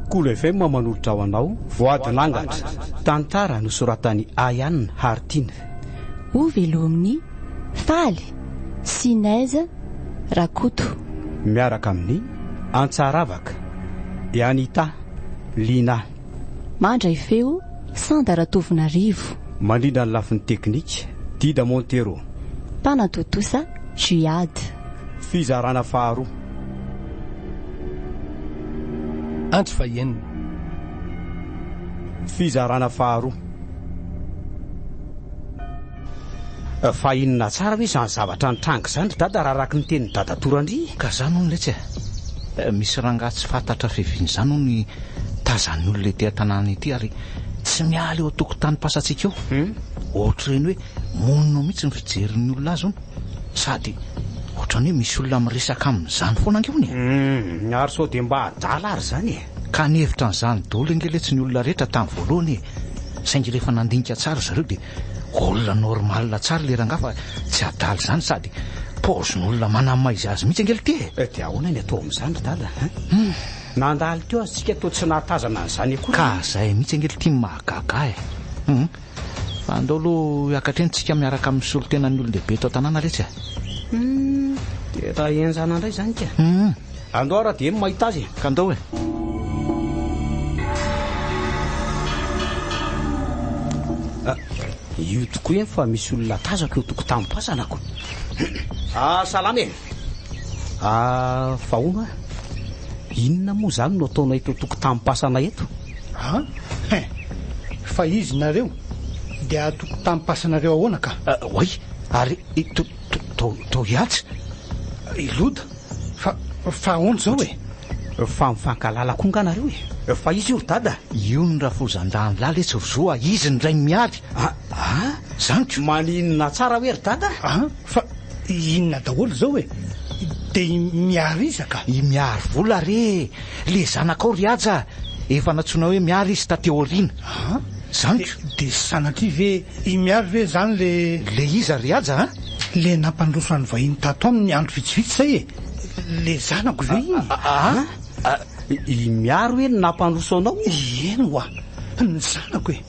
Kolo FM manolotra ho anao Voadin'angatra, tantara nosoratan'i Ayaan Hartina. Ho velomin'i Faly sy Naise Rakoto. Miaraka amin'ny Antsaravaka, Anita, Lina. Mandray feo, Sanda Ratovonarivo. Mandrindra ny lafiny teknika, Dida Montero. Mpanatontosa, Jihad. Fizarana faharoa. Andro fahenina. Fizarana faharoa. Fa inona tsara hoe izany zavatra nitranga izany ry dada raha araka ny tenin'i dadatoa Randria? Ka izany hono letsy e! Misy rangahy tsy fantatra fiaviana izany hono tazan'ny olona ety an-tanàna ety ary tsy miala eo an-tokotanim-pasantsika eo. Ohatr'ireny hoe monina ao mihitsy ny fijerin'ny olona azy hono. Sady ohatran'ny hoe misy olona miresaka aminy izany foana ange hono e! Humm, ary sao dia mba adala ary izany e! Ka nihevitra an'izany daholo ange letsy ny olona rehetra tamin'ny voalohany e! Saingy rehefa nandinika tsara ry zareo dia olona normal tsara ilay rangahy fa tsy adala izany sady paozin'olona manamaizy azy mihitsy ange lty e! Dia ahoana ny atao amin'izany ry dada a? Nandalo teo aza tsika toa tsy nahatazana an'izany akory. Ka izay mihitsy ange lty no mahagaga ahy e! Humm. Fa andao aloha hiakatra eny tsika miaraka amin'ny solontenan'ny olon-dehibe eto an-tanàna letsy a! Humm, dia raha henjana indray izany ka! Humm. Andao ary dia eny mahita azy e! Ka andao e! Ah, io tokoa eny fa misy olona tazako eo tokotanim-pasana ko! Ah, salama e! Ah, fa hono ah, inona moa izany no ataonay eto tokotanim-pasana eto? An? Hein! Fa izy nareo dia tokotanim-pasanareo ahoana ka? Oay! Ary i to to to to Ihaja? I Loda? Fa fa ahoana izao e? Fa mifankahalala koa nga nareo e? Fa iza io ry dada? Io ny rafozan-dahin'lah letsy ry zo a! Izy ny rain'i Mialy! A a! Zany ko! Maninona tsara hoe ry dada? An? Fa inona daholo izao e? Dia i Miary iza ka? I Miary vola re e! Le zanakao ry Haja a! Efa nantsoina hoe Miary izy taty aoriana. An? Zany ko! Dia sanatria ve i Miary ve izany le. Le iza ry Haja a? Le nampandroso an'ny vahiny tato aminy andro vitsivitsy izay e! Le zanako ve iny? An? I Miary hoe no nampandroso anao? Eny ho'a! Ny zanako e!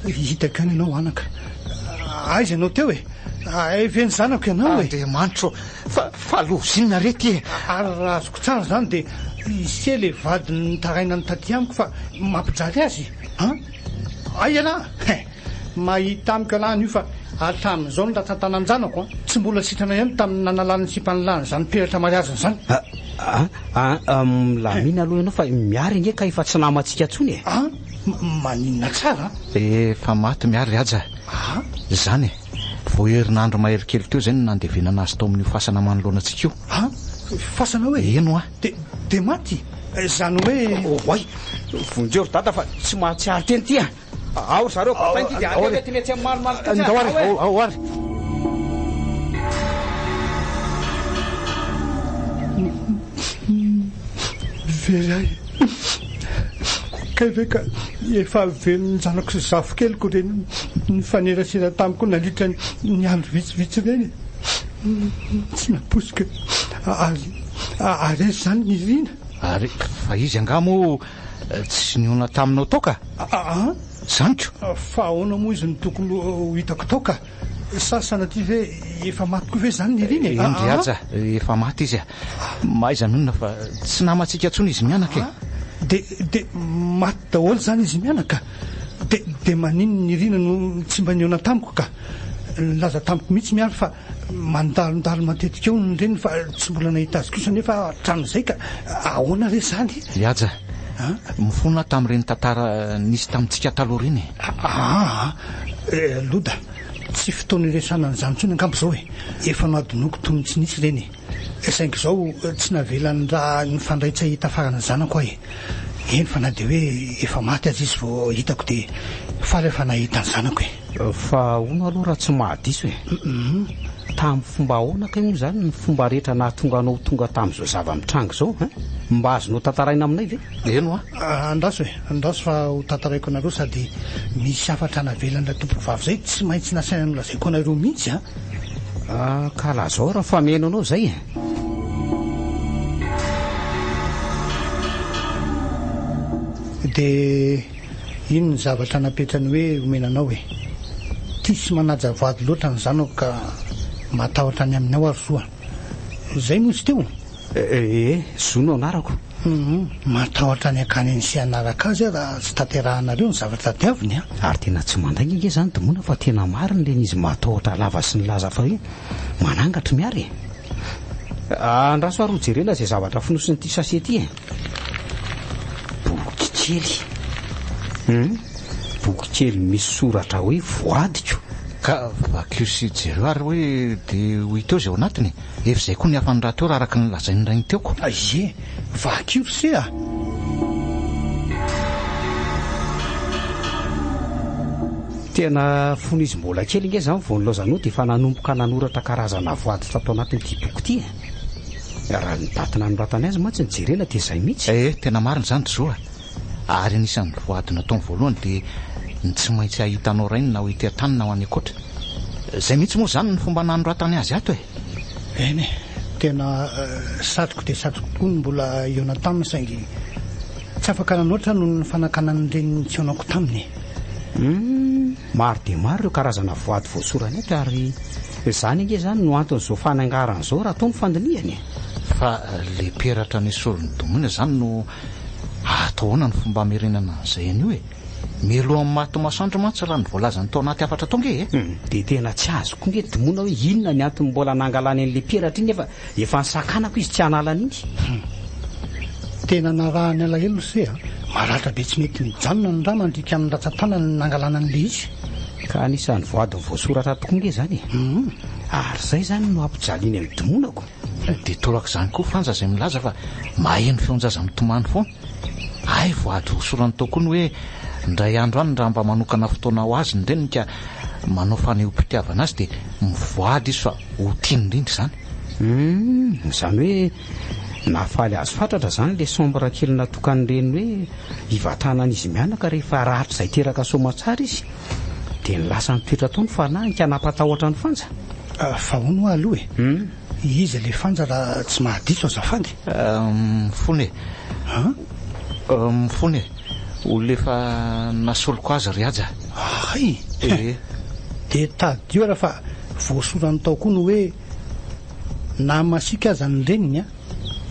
Hitako ihany ianao anaka. Aiza ianao teo e? Hay ve ny zanako ianao e? Andriamanitra ô! Fa, fa loza inona re ity e? Ary raha azoko tsara izany dia ise ilay vadiny nitarainany taty amiko fa mampijaly azy an? Hay ialahy! Hein! Mahita amiko ialahy anio fa hatramin'izao ny ratsan-tanan-janako an! Tsy mbola sitrana ihany tamin'ny nanalan'ny sipan'lah an'izany peratra mariaziny izany. A, a, a, milamina aloha ianao fa Miary ange ka efa tsy namantsika intsony e! An? Maninona tsara an? Efa maty Miary ry Haja a! Izany e! Vao herinandro mahery kely teo izay no nandevenana azy tao amin'io fasana manoloana antsika io. An? Fasana hoe? Eny hoa. Dia, dia maty? Izany hoe. Oay! Vonjeo ry Dada fa tsy mahatsiaro tena ity a! Ao ry zareo, bataina ity dia aleo ety etsy amin'ny malomaloka etsy. Ndao ary, ao ary. Very ahy. Kay ve ka efa velon'ny zanako sy zafikeliko ireny nifanerasera tamiko nandritra ny andro vitsivitsy ireny e. Tsy nampoiziko e. Ary ary aiza izany Nirina? Ary fa izy angaha moa Tsy nihaona taminao tao ka? Aa! Zany ko! Fa ahoana moa izy no tokony ho hitako tao ka? Sa sanatria ve efa maty koa ve izany Nirina e? Eny ry Haja, efa maty izy a! Mahaiza mionona fa tsy namantsika intsony izy mianaka e! Dia, dia maty daholo izany izy mianaka? Dia, dia maninona Nirina no tsy mba nihaona tamiko ka? Nilaza tamiko mihitsy Mialy fa Mandalondalo matetika eo ny reniny fa tsy mbola nahita azy kosa nefa aho hatramin'izay ka ahoana re izany? Mihaja, mifona aho tamin'ireny tantara nisy tamintsika taloha ireny e. Aa, Loda, tsy fotoana iresahana an'izany intsony angamba izao e. Efa nohadinoiko toy ny tsy nisy ireny e. Saingy izao tsy navelan'ny raha nifandray tsy hahita farany ny zanako aho e. Eny fa na dia hoe efa maty aza izy vao hitako dia faly aho fa nahita ny zanako e. Fa hono aloha raha tsy mahadiso e! Tamin'ny fomba ahoana kay moa izany ny fomba rehetra nahatonga anao ho tonga tamin'izao zava-mitranga izao hein? Mba azonao tantaraina aminay ve? Eny hoa. Andraso e! Andraso fa ho tantaraiko anareo sady misy hafatra navelan'ilay tompovavy izay tsy maintsy nasaina nolazaiko anareo mihitsy an! Ka lazao raha fa mihaino anao izay e! Dia ino ny zavatra napetrany hoe omena anao e? Tia sy manaja voady loatra ny zanako ka matahotra ny aminao aho ry Zo a! Izay moa izy teo? Ee, Zo no anarako. Hum, matahotra ny hankany any sy hanaraka azy aho raha tsy tanterahanareo ny zavatra tadiaviny a! Ary tena tsy mandainga ange izany Domoina fa tena marina ilay izy matahotra lava sy nilaza fa hoe manangatry miary e! Andraso ary hojerena izay zavatra fonosin'ity sachet ity e! Boky kely. Hum, boky kely misy soratra hoe voadiko. Ka vakio sy jereo ary hoe dia ho hita eo izay ao anatiny e! Efa izay koa ny hafany rahateo raha araka ny lazain'ny rainy teo ko. Ie, vakio ry se a! Tena fony izy mbola kely ange izany vao nilaozanao dia efa nanomboka nanoratra karazana voady tato anatin'ity boky ity e! Raha ny daty nanoratany azy mantsy no jerena dia izay mihitsy. Eh, tena marina izany ry Zo a! Ary anisan'ny voady nataony voalohany dia ny tsy maintsy hahitanao rainy na ho ety an-tany na ho any ankoatra. Izay mihitsy moa izany ny fomba nanoratany azy ato e! Eny e, tena satriko dia satriko tokoa ny mbola hihaona taminy saingy tsy afaka nanoatra noho ny fanakanan'ny reniny tsy hihaonako taminy e! Humm, maro dia maro ireo karazana voady voasorany eto ary izany ange izany no anton'izao fanangarana izao raha atao ny fandinihana e! Fa le peratra nesorin'i Domoina izany no atao ahoana ny fomba hamerenana an'izay an'io e? Mialohan'ny maty masoandro mantsy raha ny voalazany tao anaty hafatra tao ange e! Humm, dia tena tsy azoko ange Domoina hoe inona ny antony mbola nangalany an'ilay peratra iny nefa Efa nisakanako izy tsy hanala an'iny. Hum. Tena narahany alahelo ry se a! Maratra be tsy mety mijanona ny rà mandriaka amin'ny ratsan-tanany nangalana an'ilay izy. Ka anisan'ny voadiny voasoratra tokoa nge izany e! Hum. Ary izay izany no ampijaliany an'i Domonako. Dia torak'izany koa Fanja izay milaza fa maheno feon-jaza mitomany foana. Hay voady hosorany tao koa ny hoe indray andro any raha mba manokana fotoana ho azy ny reniny ka manao fanehoam-pitiavana azy dia mivoady izy fa ho tiany indrindra izany. Humm, izany hoe nahafaly azy fatratra izany ilay chambre kely natokan'ny reniny hoe hivatanan'izy mianaka rehefa rahatrizay teraka soamatsara izy. Dia ny lasa nitoetra tao ny fanahiny ka nampatahotra an'i Fanja. Fa hono hoa aloha e, iza ilay Fanja raha tsy mahadiso azafady? Mifona e. An? Mifona e. Olona efa nasoloko azy ry Haja. Hay! Ee. Dia tadidio ara fa voasorany tao koa ny hoe na masiaka aza ny reniny an,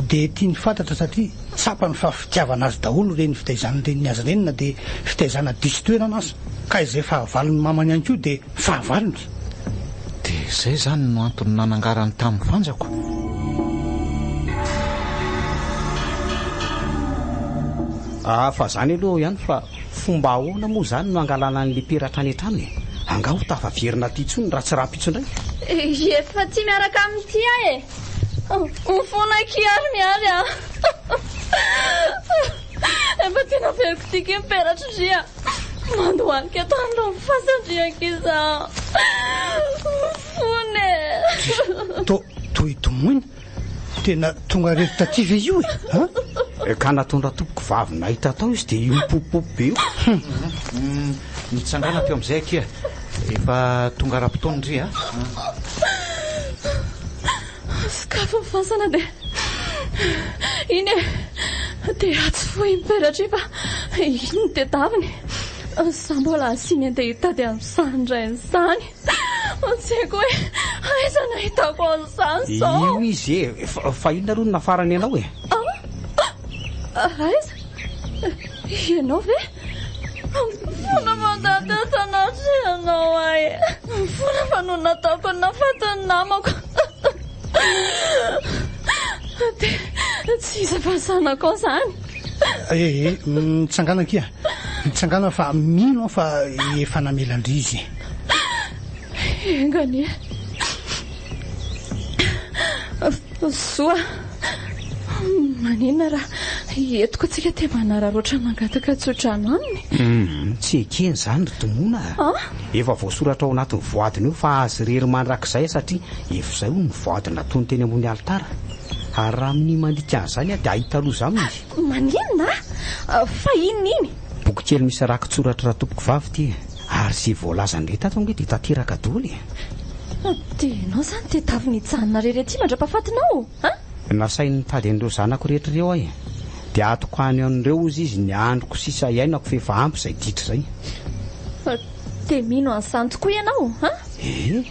dia tiany fantatra satria tsapany fa fitiavana azy daholo ireny fitaizan'ny reniny azy ireny na dia fitaizana diso toerana aza. Ka izay fahavalon'ny mamany ihany koa dia fahavalony. Dia izay izany no antony nanangarany tamin'ny fanjako. Ah, fa zany aloha ihany fa fomba ahoana moa zany no hangalana an'le peratra any an-trano e? Angaha ho tafaverina aty intsony raha tsy rahampitso indray? Efa tsy miaraka amin'ity aho e! Mifona akia ary Miary a! Efa tena veriko ity akia ny peratro ndry a! Mandohalika eto anoloan'ny fasana-dry ankizy a! Mifona e! To, toy domoina. Tena tonga rery taty ve io e? An? Ka nataon ratompoko vavy nahita tao izy dia io mipopopopo be io. Hum, mitsangàna teo amin'izay akia. Efa tonga ara-potoana ndry a. Sokafy ny fasana dia iny e! Dia atsy fohy iny peratra iny fa iny no tedaviny. Za mbola asiany andeha hitady an'izany indray izany. Tsy haiko hoe aiza no ahitako an'izany izao. Io izy e! Fa inona aloha no nafarany anao e? Aiza? Ianao ve? Mifona mandady asan'andro ianao ahy. Mifona fa noho nataoko ny nahafaty ny namako. Dia tsy iza fa zanakao izany. Eh, eh, mitsangàna akia. Mitsangàna fa mino aho fa efa namela an-dry izy. Enga anie. Soa. Maninona raha entiko antsika dia manararaotra mangataka tsodrano aminy? Hum, tsy ekeny izany ry Domoina a. Efa voasoratra ao anatin'ny voadiny io fa azy irery mandrakizay satria efa izay hono ny voady nataony teny ambony alitara. Ary raha minia mandika an'izany aho dia hahita loza aminy. Maninona? Fa inona iny? Boky kely misy raki-tsoratry Ratompokovavy ity e. Ary izay voalazany rehetra ato ange dia tanteraka daholo e. Dia ianao izany tedavina hijanona irery aty mandra-pahafatinao an? Nasainy nitady an'ireo zanako rehetra ireo aho e. Dia atokano an'ireo hozy izy ny androko sisa iainako f'efa ampy izay ditra izay. Dia mino an'izany tokoa ianao an? Ee,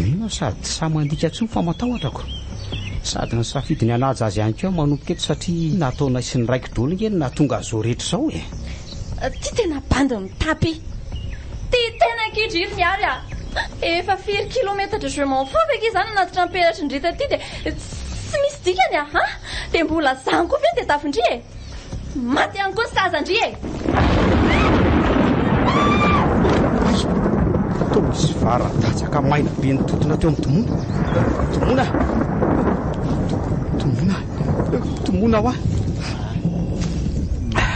mino aho sady tsy sahy mandika intsony fa matahotra ko. Sady nisafidy ny hanaja azy ihany koa aho manomboka eto satria nataonay sy ny raiko daholo nge no nahatonga azy izao rehetra izao e. Ty tena bandy mitapy. Ty tena gidry ry Miary a! Efa firy kilometatra je m'en fous ve ki zany nanatitra ny peratry ndry taty dia tsy misy dikany a! Ha? Dia mbola zany koa ve ny tadiavin-dry e? Maty ihany koa ny sazan-dry e! Hay! Toa misy vara-datsaka maina be nitotona teo amin'ny Tomona. Tomona! Tomona! Tomona hoa!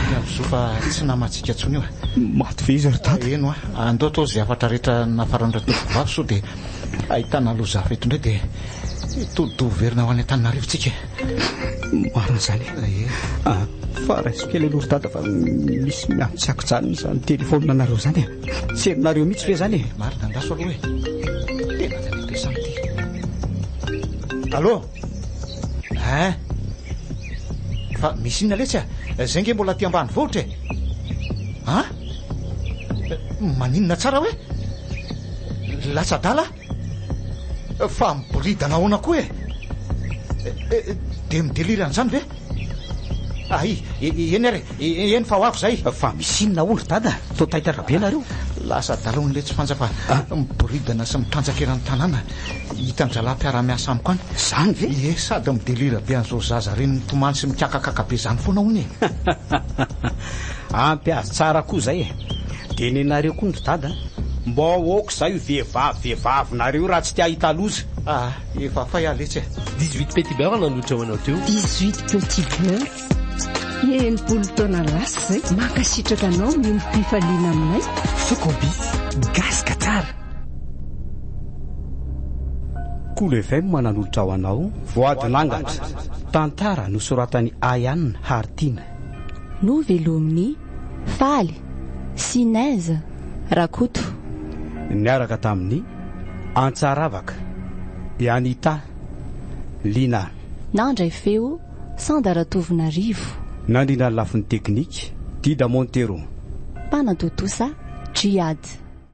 Mino amin'izao fa tsy namantsika intsony io e. Maty ve izy ry dada? Eny hoa, andao atao izay hafatra rehetra nafaran'Ratokovavy sao dia ahitana loza hafa eto indray dia tody ho verina ho any Antananarivo tsika e. Marina izany e. Ah, fa raiso kely aloha ry dada fa misy miantso tsy izany telefaonina anareo izany e. Tsy henonareo mihitsy ve izany e? Marina, andraso aloha e. Tena zava-dehibe samy ity. Allô? Hein? Fa misy inona letsy a? Zay nge mbola aty ambanivohitra e. An? Maninona tsara hoe? Latsa-dala? Fa miboridana ahoana koa e? Dia midelira an'izany ve? Ay, eny ary e, eny fa ho avy izay. Fa misy inona hono ry dada? Toa taitatra be nareo. Lasa adala hono letsy Fanja fa miboridana sy mitanjaka eran'ny tanàna. Hitan-drahalahy mpiara-miasa amiko any. Izany ve? Ie, sady midelira be an'izao zaza reny mitomany sy mikakakaka be izany foana hono e. Ampy azy tsara koa izay e. Dia nenareo koa ry dada a. Mba aoka izay io vehivavy vehivavinareo io raha tsy te hahita loza. Ah, efa fay aho letsy e. 18 petits beurre nanolotra ho anao teo. 18 petits beurre. 60 taona lasa izay. Mankasitraka anao miombom-pifaliana aminay. Socobis, gasy ka tsara. Kolo FM nanolotra ho anao Voadin'angatra, tantara nosoratan'i Ayan Haritiana. Novelomin'i Faly, Sinèse, Rakoto. Niaraka tamin'i Antsaravaka, Anita, Lina. Nandray feo, Sanda Ratovonarivo. Nandrindra ny lafiny teknika, Dida Montero. Mpanatontosa, Djihad.